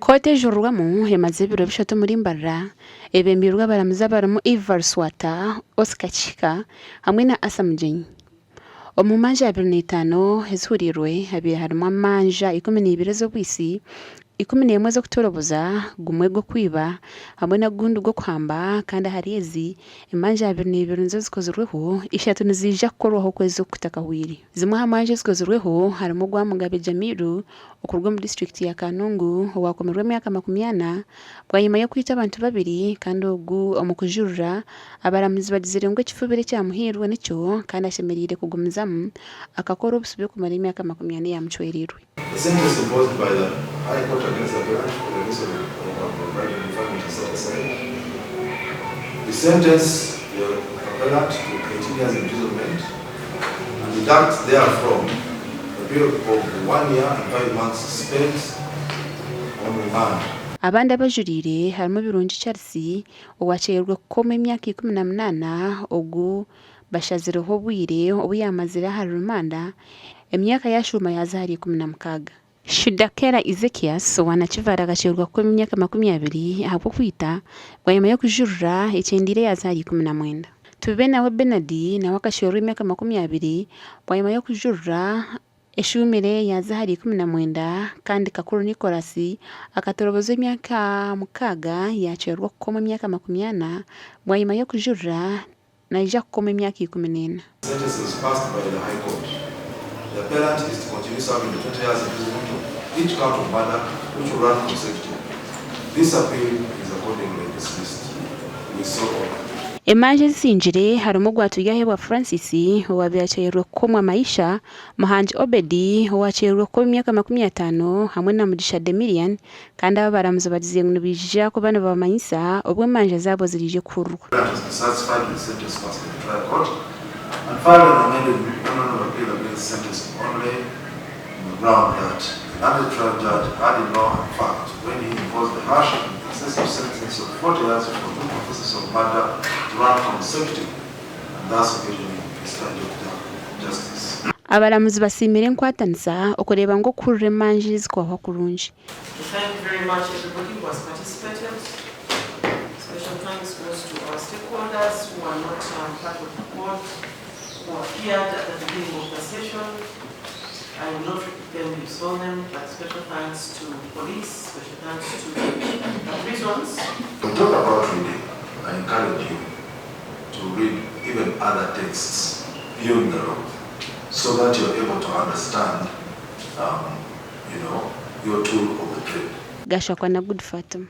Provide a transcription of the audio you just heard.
Kooti ejurirwamu emazire ebiro bishatu omuri Mbarara ebembeirwe abaramuzi abarimu Eva Luswata, Oscar Kihika hamwe na Asa Mugyenyi. Omu manja 25 ezihuriirwe habaire harimu amanja 12 ez'obwitsi, 11 ez'okutoroboza, gumwe gw'okwiba hamwe n'ogundi gw'okuhamba kandi ahari ezi emanja 22 nizo zikozirweho, ishatu niziija kukorwaho okwezi oku kutakahwire. Zimwe aha manja ezikozirweho harimu ogwa Mugabe Jamiru okuruga omu disiturikiti ya Kanungu owaakomirwe emyaka 40 bwanyima y'okwita abantu babiri kandi ogu omu kujurira abaramuzi bagizire ngu ekifubiro ekyamuhairwe nikyo kandi ashemereire kugumizamu akakora obusibe kumara emyaka 40 eyaamucwereirwe. The sentence imposed by the High Court against the appellant for the use of of and defilement is set aside. We sentence the appellant to 18 years imprisonment and deduct therefrom a period of one year and 5 months spent on remand. Abandi abajuriire harimu Birungi Charles owaakyererwe kukoma emyaka 18 ogu bashazireho obwire obu yaamazire ahari rumanda emyaka yaashuuma yaaza ahari 16. Shidakera Ezekias owa Nakivale akakyererwa kukoma emyaka 20 ahabw'okwita bwanyima y'okujurira ekyendeire yaaza ahari 19. Tubibenawe Bernard nawe akakyererwa emyaka 20 bwanyima y'okujurira eshuumire yaaza ahari 19 kandi Kakuru Nicholas akatoroboza emyaka 6 yaakyererwa kukoma emyaka 40 bwanyima y'okujurira naija kukoma emyaka 14. Sentences passed by the High Court. The appellant is to continue serving the 20 years imprisonment of each count of murder, which will run consecutive. This appeal is accordingly dismissed. We so order. Emanja ezisingire harimu ogwa Turyahebwa Francis owaabaire akyererwe kukomwa maisha, Muhangi Obedi owaakyererwe kukoma emyaka 50 hamwe na Mugisha Demilian kandi aba abaramuzi bagizire ngu nibaija kuba nibabamanyisa obu emanja zaabo ziriije kuhurirwa. The appellant was dissatisfied with the sentence passed by the trial court and filed an amended memorandum of appeal against the sentence only on the ground that the learned trial judge had in law and fact when he imposed the harsh and excessive sentence of 40 years for two offences of murder to run consecutive and thus occasioning miscarriage of justice. Abaramuzi basiimire enkwatanisa okureeba ngu okuhurira emanja zikwahwa kurungi. We thank very much everybody who has participated. Special thanks goes to our stakeholders who are not part of the court, who appeared at the beginning of the session. I will not repeat them, you saw them, but special thanks to police, special thanks to the prisons. When we talk about reading, I encourage you to read even other texts beyond the law so that you're able to understand your tool of the trade. Gashakwa na Good Fatima.